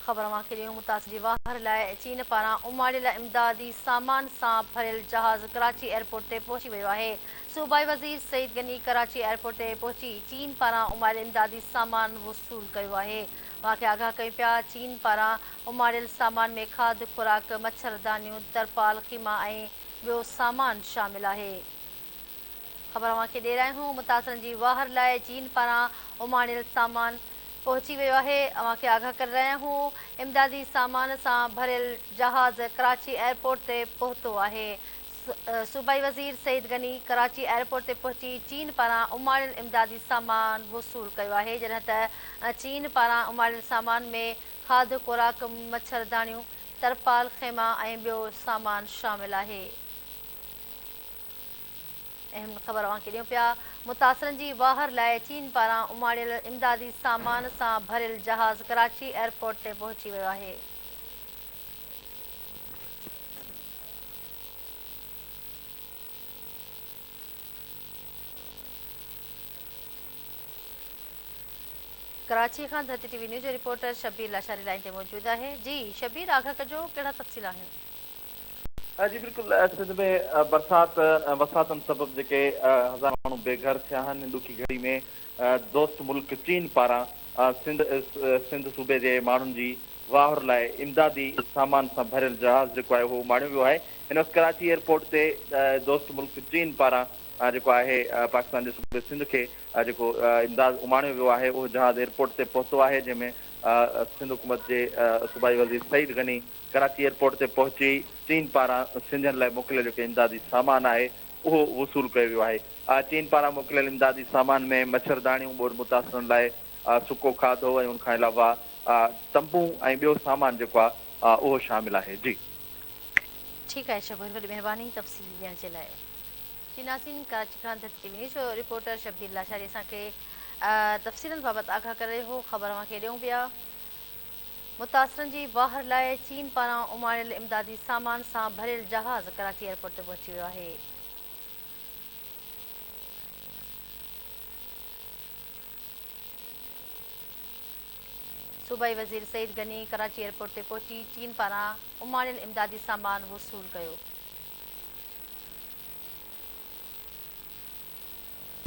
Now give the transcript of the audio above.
خبر اوهان کي ڏيون متاثرن جي واهر لاء چين پاران اماڻيل امدادي سامان سان ڀريل جهاز ڪراچي ايئرپورٽ تي پهچي ويو آهي. صوبائي وزير سعيد غني ڪراچي ايئرپورٽ تي پهچي چين پاران اماڻيل امدادي سامان وصول ڪيو آهي. اوهان کي آگاهه ڪيون پيا چين پاران اماڻيل سامان ۾ کاڌ خوراڪ، مڇر دانيون، ترپال، خيما ۽ ٻيو سامان شامل آهي. خبر اوهان کي ڏئي رهيا آهيون متاثرن جي واهر لاء چين پاران اماڻيل سامان پهچي ويو آهي. اوهان کي آگاهه ڪري رهيا آهيون امدادي سامان سان ڀريل جهاز ڪراچي ايئرپورٽ تي پهتو آهي. صوبائي وزير سعيد غني ڪراچي ايئرپورٽ تي پهچي چين پاران اماڻيل امدادي سامان وصول ڪيو آهي جڏهن ته چين پاران اماڻيل سامان ۾ کاڌ خوراڪ، مڇر داڻيون، ترپال، خيما ۽ ٻيو سامان شامل آهي. اهم خبر اوهان کي ڏيون پيا، متاثرن جي واهر لاء چين پاران اماڻيل امدادي سامان سان ڀريل جهاز ڪراچي ايئرپورٽ تي پهچي ويو آهي. ڪراچي کان ڌرتي ٽي وي نيوز جو رپورٽر شبير لاشاري لائين تي موجود آهي. جي شبير آگاهه ڪجو ڪهڙا تفصيل آهن. جي بلڪل سنڌ ۾ برسات ۽ وساتن سبب جيڪي هزارين ماڻهو بي گهر ٿيا آهن ڏکي گهڙي ۾ دوست ملڪ چين پاران سنڌ سنڌ صوبي جي ماڻهن جي واهر لاء امدادي سامان سان ڀريل جهاز جيڪو آهي اهو اماڻيو ويو آهي هن وقت ڪراچي ايئرپورٽ تي دوست ملڪ چين پاران جيڪو آهي پاڪستان جي صوبي سنڌ کي جيڪو امداد اماڻيو ويو آهي اهو جهاز ايئرپورٽ تي پهتو آهي جنهن ۾ سنڌ حڪومت جي صوبائي وزير سعيد غني ڪراچي ايئرپورٽ تي پهچي چين پاران سنڌين لاء موڪليل جيڪو امدادي سامان آهي اهو وصول ڪيو ويو آهي. چين پاران موڪليل امدادي سامان ۾ مڇر داڻيون، ٻوڏ متاثرن لاء سڪو کاڌو ۽ ان کان علاوه تنبو ۽ ٻيو سامان جيڪو آهي اهو شامل آهي. جي. ٺيڪ آهي شبير وڏي مهرباني تفصيل ڏيڻ جي لاء. جي ناظرين ڪراچي کان ڌرتي ٽي وي نيوز جو رپورٽر شبير لاشاري اسان کي تفصيلن بابت آگاهه ڪري رهيو هو خبر اوهان کي ڏيون پيا. متاثرن جي واهر لاء چين پاران اماڻيل امدادي سامان سان ڀريل جهاز ڪراچي ايئرپورٽ تي پهچي ويو آهي. صوبائي وزير سعيد غني ڪراچي ايئرپورٽ تي پهچي چين پاران اماڻيل امدادي سامان وصول ڪيو.